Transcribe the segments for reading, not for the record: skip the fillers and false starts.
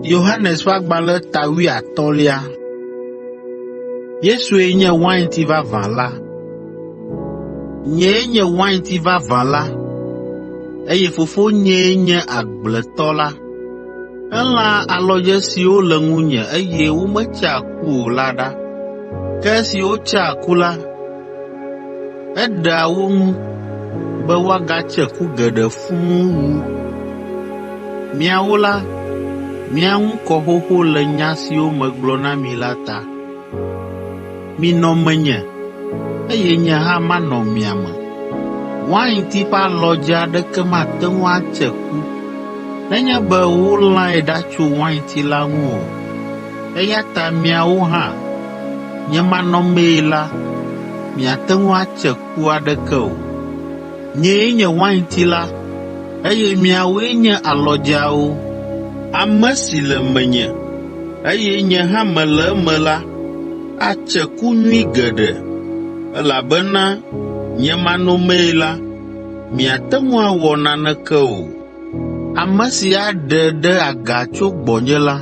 Yohanes ƒe agbalẽ ta wuiatɔ̃lia. Yesue nye wainti vavã la. Nyee nye wainti vavã la, eye Fofonyee nye agbletɔ la. Elãa alɔdze siwo le ŋunye eye wometsea ku o la ɖa. Ke esiwo tsea ku la, eɖea wo ŋu be woagatse ku geɖe fũu wu. Miawo la, mia ŋu kɔ xoxo le nya siwo megblɔ na mi la ta. Minɔ menye, eye nye hã manɔ mia me. Wainti ƒe alɔdze aɖeke mate ŋu atse ku nenye be wolãe ɖa tso wainti la ŋu o, eya ta miawo hã, nye manɔmee la, miate ŋu atse ku aɖeke o. Nyee nye wainti la, eye miawoe nye alɔdzeawo. Ame si le menye, eye nye hã mele eme la, atse ku nyui geɖe, elabena nye manɔmee la, miate ŋu awɔ naneke o. Ame si aɖe ɖe aga tso gbɔnye la,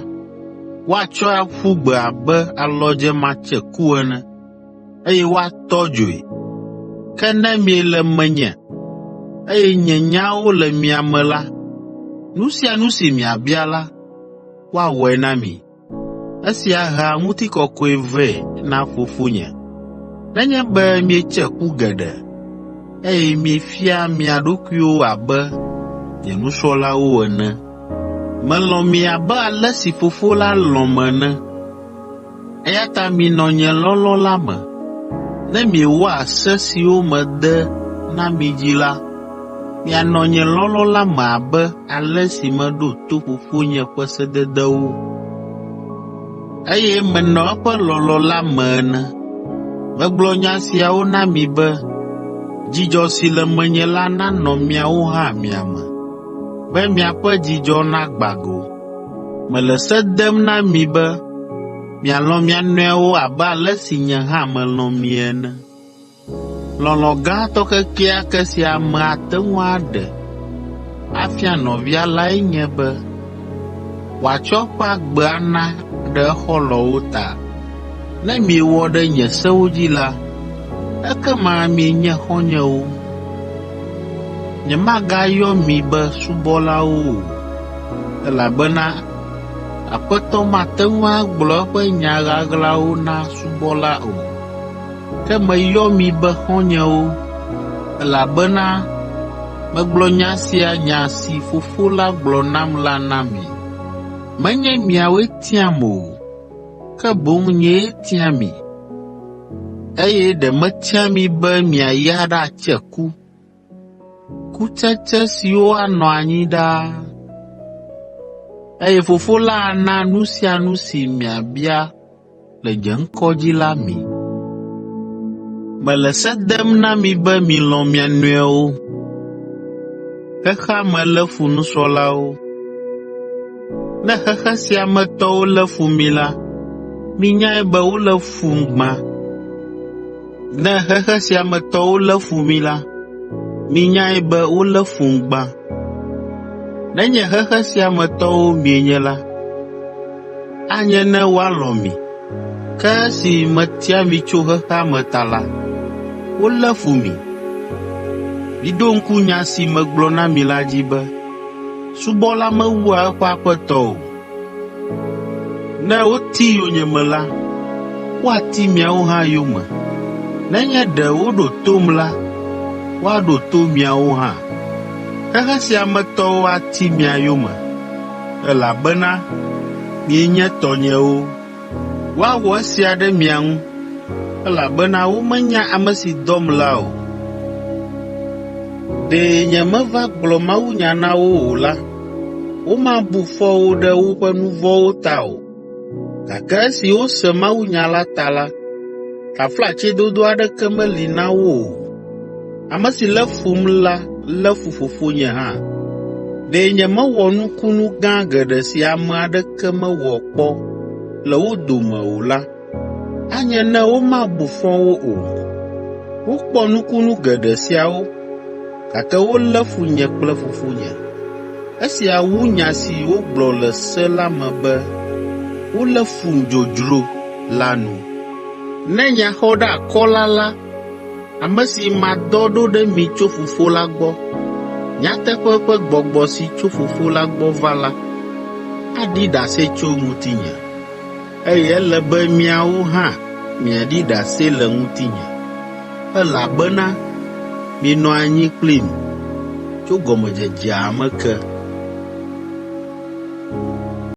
woatsɔe aƒu gbe abe alɔdze matseku ene, eye woatɔ dzoe. Ke ne miele menye, eye nye nyawo le mia me la, nu sia nu si miabia la, woawɔe na mi. Esia hea ŋutikɔkɔe vɛ na Fofonye, nenye be mietse ku geɖe, eye miefia mia ɖokuiwo abe nye nusrɔ̃lawo ene. Melɔ̃ mi abe ale si Fofo la lɔ̃m ene, eya ta minɔ nye lɔlɔ̃ la me. Ne miewɔa se siwo mede na mi dzi la, mianɔ nye lɔlɔ̃ la me abe ale si meɖo to Fofonye ƒe sededewo, eye menɔ eƒe lɔlɔ̃ la me ene. Megblɔ nya siawo na mi be dzidzɔ si le menye la nanɔ miawo hã mia me, be miaƒe dzidzɔ nagbã go. Mele se dem na mi be mialɔ̃ mia nɔewo abe ale si nye hã melɔ̃ mi ene. Lɔlɔ̃ gãtɔ kekeake si ame ate ŋu aɖe afia nɔvia lae nye be wòatsɔ eƒe agbe ana ɖe exɔlɔ̃wo ta. Ne miewɔ ɖe nye sewo dzi la, ekema mienye xɔ̃nyewo. Nyemagayɔ mi be subɔlawo o, elabena aƒetɔ mate ŋu agblɔ eƒe nya ɣaɣlawo na subɔla o. Ke meyɔ mi be xɔ̃nyewo, elabena megblɔ nya sia nya si Fofo la gblɔ nam la na mi. Menye miawoe tiam o, ke boŋ nyee tia mi, eye ɖe metia mi be miayi aɖatse ku, kutsetse siwo anɔ anyi ɖaa, eye Fofo la ana nu sia nu si miabia le nye ŋkɔ dzi la mi. Mele se dem na mi be milɔ̃ mia nɔewo. Xexea me lé fu nusrɔ̃lawo. Ne xexe sia me tɔwo lé fu mi la, minyae be wolé fum gbã. Ne xexe sia me tɔwo lé fu mi la, minyae be wolé fum gbã. Nenye xexe sia me tɔwo mienye la, anye ne woalɔ̃ mi, ke esi metia mi tso xexea me ta la, wolé fu mi. Miɖo ŋku nya si megblɔ na mi la dzi be, ‘Subɔla mewua eƒe aƒetɔ o.’ Ne woti yonyeme la, woati miawo hã yome. Nenye ɖe woɖo tom la, woaɖo to miawo hã. Xexe sia me tɔwo ati mia yome, elabena mienye tɔnyewo. Woawɔ esia ɖe mia ŋu, elabena womenya ame si dɔm la o. Ɖe nyemeva gblɔ mawunya na wo o la, womabu fɔ wo ɖe woƒe nu vɔ̃wo ta o, gake esi wose mawunya la ta la, taflatsedodo aɖeke meli na wo o. Ame si lé fum la lé fu Fofonye hã. Ɖe nyemewɔ nukunu gã geɖe si ame aɖeke mewɔ kpɔ le wo dome o la, anye ne womabu fɔ wo o. Wokpɔ nukunu geɖe siawo, gake wolé fu nye kple Fofonye. Esia wu nya si wogblɔ le se la me be, ‘Wolé fum dzodzro’ la nu. Ne Nyaxɔɖeakɔla la, ame si madɔ ɖo ɖe mi tso Fofo la gbɔ, nyateƒe ƒe Gbɔgbɔ si tso Fofo la gbɔ va la, aɖi ɖase tso ŋutinye. Eye ele be miawo hã miaɖi ɖase le ŋutinye, elabena mienɔ anyi kplim tso gɔmedzedzea me ke.